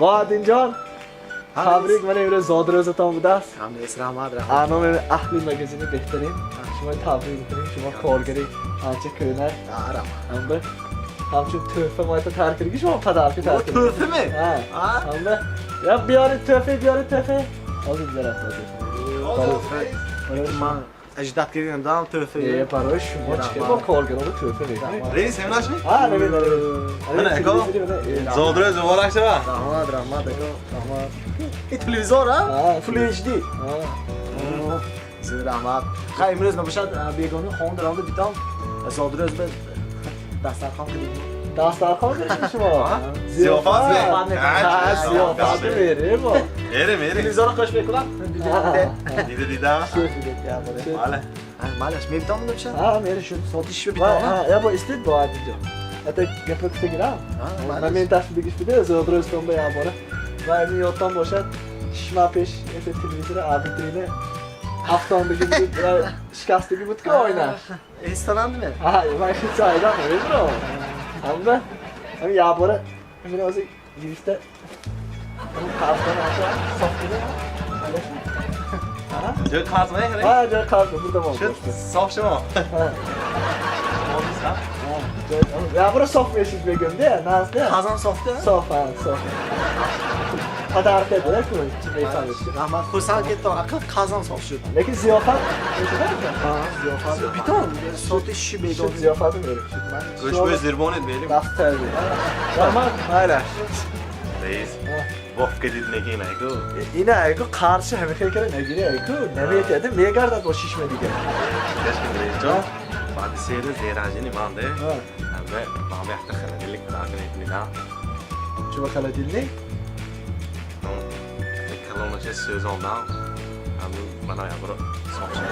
Баҳодинҷон, табрик, ман имрӯз зодрӯзатон будааст. Раҳмат, раҳмат. Аноми аҳли магазини «Беҳтарин» шумо табрик мекунем. Шумо коргари анча кӯна. Раҳмат. Ҳамба ҳамчун тӯҳфа мо это тайёр кардги, шумо подарка тайёр кардги. Тӯҳфаме? Ҳамба я биёред тӯҳфа, биёред тӯҳфа. Ҳозир биёрад, ҳозир. Ман ожидать кардам дам тӯҳфа. Э, барои шумо чӣ, мо коргарони тӯҳфа мекунем. Реис, ҳамнашми? Ҳа, намедонам. Мана, ако. Зодрӯз муборак шава. Раҳмат, раҳмат, ако, раҳмат. Ин телевизор, а? Full HD. Зур, раҳмат. Хай, имрӯз набошад, бегони хон даромда битам зодрӯз ба дастархон кардем. Дастархон кардем шумо. Зиёфат. Ҳа, зиёфат мерем мо. Мерем, мерем. Телевизорро қош мекунам. Дида, дида. Бале. Малаш, мебитам набошад? Ҳа, мерем. Шуд, соати 6 битам. Я бо истед, Баҳодинҷон. Это гапа гуфта гирам. Моменташ бигиш биде, зодрӯзтон ба як бора. Ва ин ёдтон бошад, 6 моҳ пеш это телевизори арбитрина афтондагӣ буд, шикастагӣ буд ки оинаш. Эстонандме? Ҳа, ман хит сайдам намедонам. Ҳамба ҳами як бора ҳамин ҳозир гирифта ҳамин қарздан аша соф кида. Ҷои қарз мехӯред? Ҳа, ҷои қарз бурдам. Шуд, соф шумо. Ҳа. Як бора соф мешид мегӯям, де, назде. Қазан софта? Соф, ҳа, соф. Подарка да ку, чӣ мефаҳмед. Раҳмат, хурсанд кеттам, ақа, қазан соф шуд. Лекин зиёфат мешудам? Зиёфат битон, соати 6 Шуд, бегоҳ. зиёфат мерем. Гӯшбӯи зирбонед, мерем. Даст тарби. Раҳмат, майлаш. Реис, боф кадид некин айку. Ина айку қарши ҳамин хел кара нагири айку, наметида мегардад бо 6 моҳ дигар. Гашкин, реисҷон. Баъди 3 рӯз день рождения ман де. Ҳамма ман якта холодильник подарка мекунидам. Чуба холодильник? Калонаша сӯзондам. Ҳамин мана як бора соф шуд.